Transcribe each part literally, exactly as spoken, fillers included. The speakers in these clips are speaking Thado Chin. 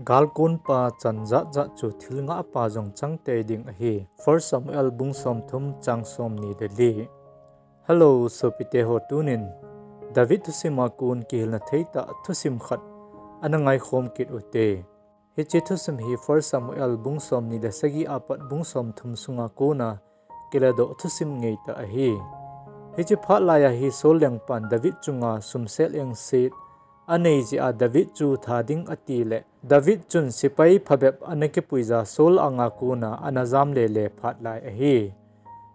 Galkonpa chan jat jat chu thil ngahpa jong chang tei ding ahi. First Samuel bung somthum chang somni le li. Hello, sopite ho, tunin David thusima kon kihilna theitah thusim khat ana ngaikhom kit ute. Hiche thusim hi First Samuel bung somni le sagi apat bung somthum sunga kona kiladoh thusim ngeitah ahi. Hiche phat laiya hi Saul lengpan David chunga sumsel engset anei jeh a David chu tha ding ati le David chun sepai phabep ana kipuija Saul anga kona ana jam lele phat lai ahi.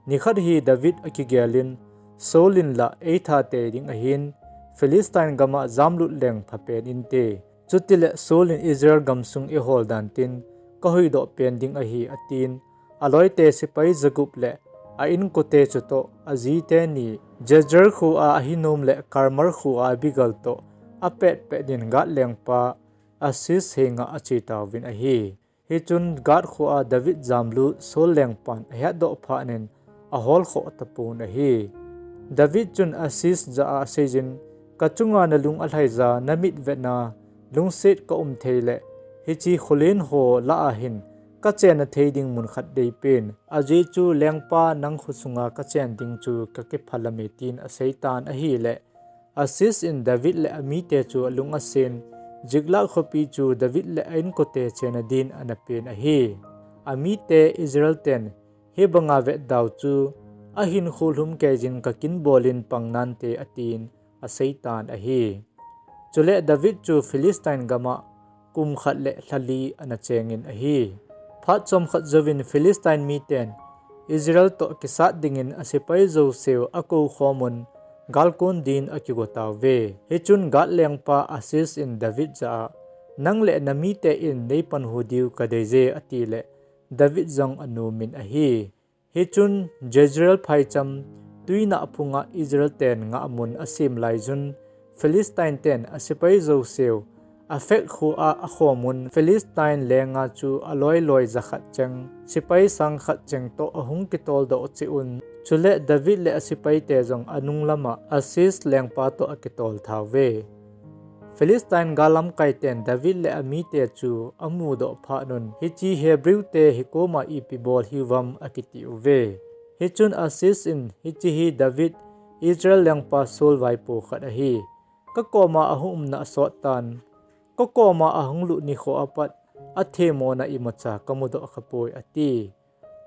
Nikhat hi David akigelin, Saul in la eitha tei ding ahin, Philistine gama jamlut leng phapen inte. Chutile Saul in Israel gamsung eihol dan tin kahuhdoh pen ding ahi, atin. Aloite sepai jagup le a-inkote chutoh, ajite ni, Jezreel khoa Ahinoam le Karmel khoa Abigail toh apetpet in Gath lengpa Achish henga achetauvin ahi. Hichun Gath khoa David jamlut Saul lengpan ahetdoh phatnin aholkhoh tapon ahi. David chun Achish jah a aseijin, Kachunga nalung alhaija namit vetna lungset kaum theile, hiche kholen ho lah a hin kachenna thei ding mun khat deipen. Ajeh chu lengpa nang khosunga kachen ding chu kakiphalam e, tin aseitan ahile, Achish in David le amite chu alung asen, Ziklag khopi chu David le a-inkote chenna din ana pen ahi. Amite Israel ten hibanga vetdau chu ahinkho lhumkeijin kakin bolin pang nante, atin aseitan ahi. Chule David chu Philistine gama kum khat le lha li ana chengin ahi. Phat chomkhat jouvin Philistine miten Israel toh kisat dingin asepai jouseu akoukhomun, galkon din akigotauve. Hichun Gath lengpa Achish in David jah a, Nang le namite in neipanhu diu kadeije, atile David jong anomin ahi. Hichun Jezreel phaicham tuinah phunga Israel ten ngahmun asem laiyun, Philistine ten asepai jouseu Aphek khoa akhomun, Philistine lenga chu aloiloi jakhat cheng, sepai sangkhat cheng toh ahung kitoldoh cheh un, chule David le asepaite jong anung lama Achish lengpa toh akitol thauve. Philistine gal lamkaiten David le amite chu amudoh phatnun, Hiche Hebrew te hikoma ipi bol hiuvam, akitiuve. Hichun Achish in, Hiche hi David, Israel lengpa Saul vaipo khat ahi. Kakoma ahung umna asottan, kakoma ahung lut nikho apat athemmona imacha kamudoh khapoi, ati.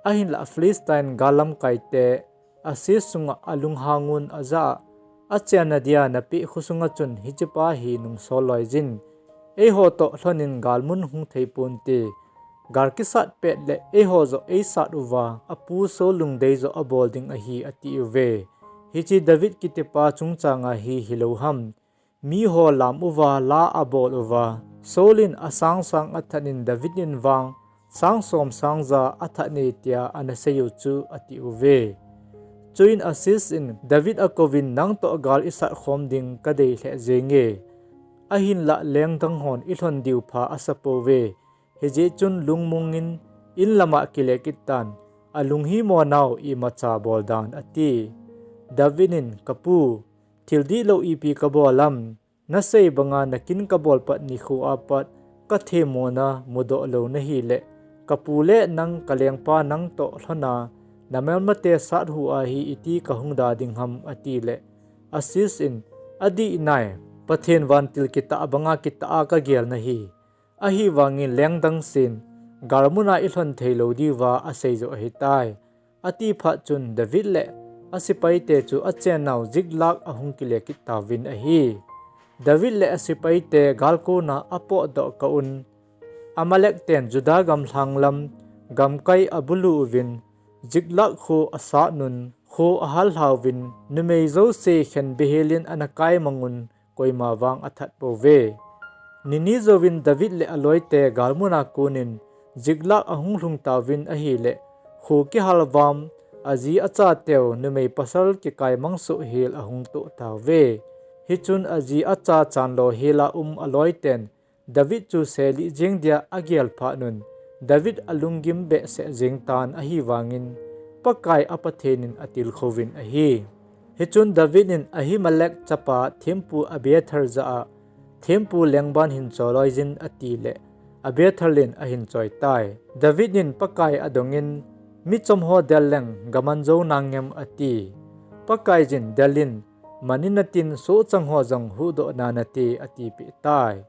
Ahinlah Philistine gal lamkaite Achish sunga alunghangun, ajah a, Achenna dia napeh khosunga chun hichepa hi nungsol loijin, eiho toh lhonin galmun hung theiponte. Gal kisat pet le eiho joh eisat uva, apu Saul lungdei joh abol ding ahi, atiuve. Hiche David kitipa chungchanga hi hilou ham? Miho lam uva la abol uva, Saul in asangsang athatnin David in vang sangsom sangja athatne tia anaseiyu chu, atiuve. Chuin Achish in David akouvin, Nangtoh gal isatkhom ding kadei lheh jenge. Ahinlah lengdang hon ilhon diu pha asapouve. Hijeh chun lungmongin in lama kile kittan, alunghimo nau imacha boldan, ati. David in, Kapu, thil dihlou ipi kabol am? Nasei banga nakin kabol pat nikho apat kathemmona mudoh lou nahile, kapu le nang kalengpa nangtoh lhona namelmate sathu ahi iti kahung da ding ham, atile, Achish in, Adih nai, Pathen vantil kitah banga kitah a kagel nahi. Ahivangin lengdang sen, galmuna ilhon theilou diuva aseijoh ahitai, ati phat chun David le asepaite chu achennau Ziklag ahung kile kit tauvin ahi. David le asepaite galkona apotdoh kah un, Amalek ten Judah gamlhang lam gamkai abulu uvin, Ziklag kho asatnun, kho ahallhauvin, numei jouse khenbehelin ana kaimangun, koima vang athat pouve. Nini jouvin David le aloite galmuna konin Ziklag ahung lhung tauvin ahile, kho kihalvam, aji achateu numei pasal kikaimang soh hel ahung toh tauve. Hichun aji acha chanlo hela um aloiten David chu selih jeng dia agel phatnun, David alunggim behseh jengtan ahivangin, Pakai a Pathen in atilkhouvin ahi. Hichun David in Ahimelek chapa thempu Abiathar jah a, Thempu lengban hin choloijin, atile, Abiathar in ahin choi tai. David in Pakai adongin, "Michom ho del leng gaman jou nangem?" ati. Pakaiyin, "Del in, man in natin sohchang ho jong huhdoh nanate," atipeh tai.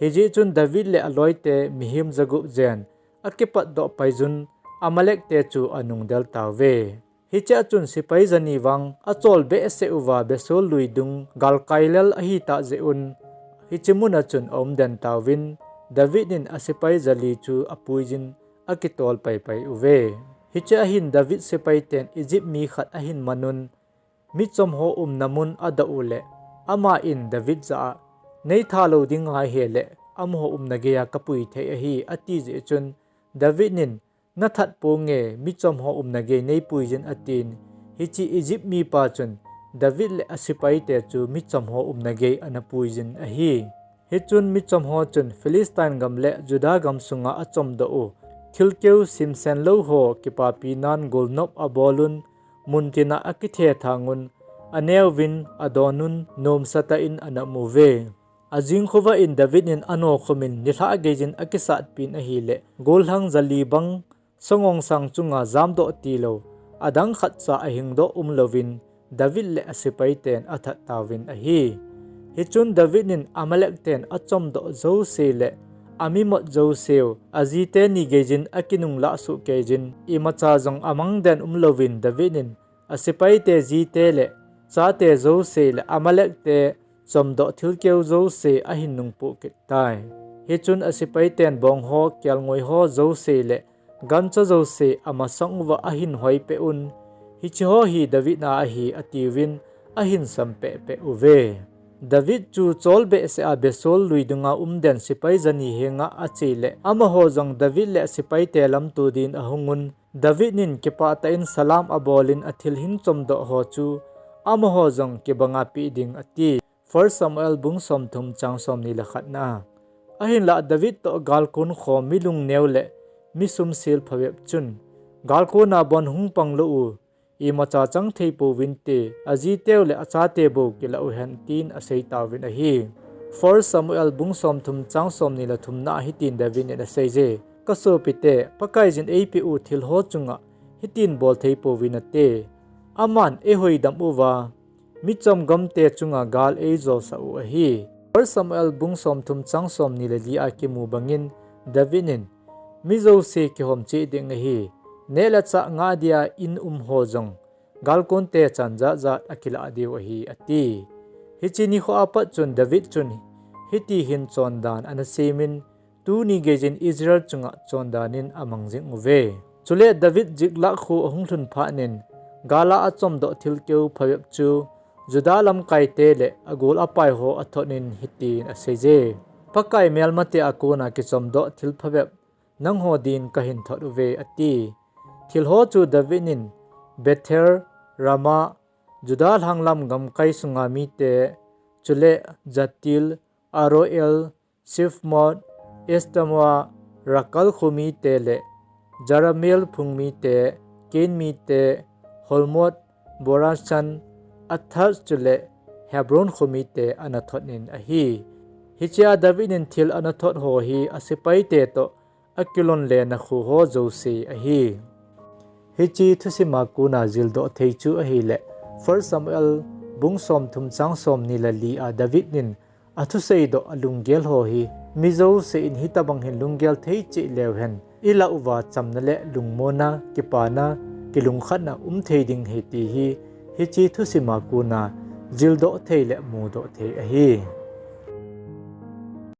Hijeh chun David le aloite mihem jagup jen akipatdoh paiyun Amalek te chu anung del tauve. Hichea chun sepai jani vang achol behseh uva Besor lui dung galkai lel ahitah jeh un, hiche muna chun aum den tauvin, David in asepai jali chu apuiyin akitol paipai uve. Hichea hin David sepai ten Egypt mi khat ahin manun, michom ho umna mun adoh uleh, ama in David jah a, "Nei thalou ding ahile, amaho umna geiya kapui thei ahi," ati jeh chun, David in, "Nathat ponge, michom ho umna gei neipuiyin," atin. Hiche Egypt mipa chun David le asepai te chu michom ho umna gei anapuiyin ahi. Hichun michom ho chun Philistine gam le Judah gam sunga achomdoh u thilkeu simsen lou ho kipapi nan golnop abolun, muntina akithe thangun, aneuvin, adonun, nomsatah in anaum uve. Ajing khovah in David in anokhumin nilhah geiyin akisatpin ahile, gollhang jali bang sangong sang chunga jamdoh tilou, adang khatcha ahingdoh umlouvin, David le asepai ten athat tauvin ahi. Hichun David in Amalek ten achomdoh jouse le amimot jouseu, ajite ni geiyin akinunglah sohkeiyin, imacha jong amang den umlouvin David in asepai te jite le chate jouse le Amalek te chomdoh thilkeu jouse ahin nungpoh kit tai. Hichun asepai ten bong ho, kelngoi ho jouse le gancha jouse amasang uva ahin hoipeh un, "Hiche ho hi David a ahi," atiuvin ahin sampeh peh uve. David chu chol behseh a Besor lui dunga umden sepai jani henga ache le amaho jong David le sepai te lamto din ahungun, David in kipah tah in salam abolin athil hin chomdoh ho chu amaho jong kibanga peh ding ati. First Samuel bung somthum chang somni le khatna. Ahinlah David toh galkon khom mi lungneo le mi sumsel phabep chun, galkon a bon hung pang lou u, imacha chang thei pouvinte, ajiteu le achate bou kilah uhen, tin asei tauvin ahi. First Samuel bung somthum chang somni le thumna a hitin David in aseije, Kasopite, Pakaiyin eipeh u thil ho chunga hitin bol thei pouvinate. Aman eihoidam uva, michom gamte chunga gal eijosah u ahi. First Samuel bung somthum chang somni le li a kimu bangin, David in, mi jouse kihom cheh ding ahi, neh le chah ngah dia in um ho jong, galkonte chan jat jat akilah diu ahi, ati. Hiche nikho apat chun David chun hiti hin chondan anasemin, tuni geiyin Israel chunga chondan in amang jing uve. Chule David Ziklag kho ahung lhun phat in, gal a achomdoh thilkeu phabep chu Judah lamkaite le agol apai ho athot in hitin aseije, Pakai melmate a kona kichomdoh thil phabep nangho din kahin thot uve, ati. Thil ho chu David in Bethel, Ramah, Judah lhanglam gamkai sunga mite, chule Jattir, Aroer, Siphmoth, Eshtemoa, Rakal kho mite le Jerahmeel phung mite, Ken mite, Holmoth, Borasan, Athaz chule Hebron kho mite anathot in ahi. Hichea David in thil anathot ho hi asepaite toh akilonlena kho ho jouse ahi. Hiche thusima kona jildoh thei chu ahile, First Samuel bung somthum chang somni le li a David in athuseidoh alunggel ho hi, mi jouse in hitobang hin lunggel thei cheh leuhen, ilah uva chamna le lungmonna, kipana, kilungkhatna um thei ding ahi ti hi, hiche thusima kona jildoh thei le mudoh thei ahi.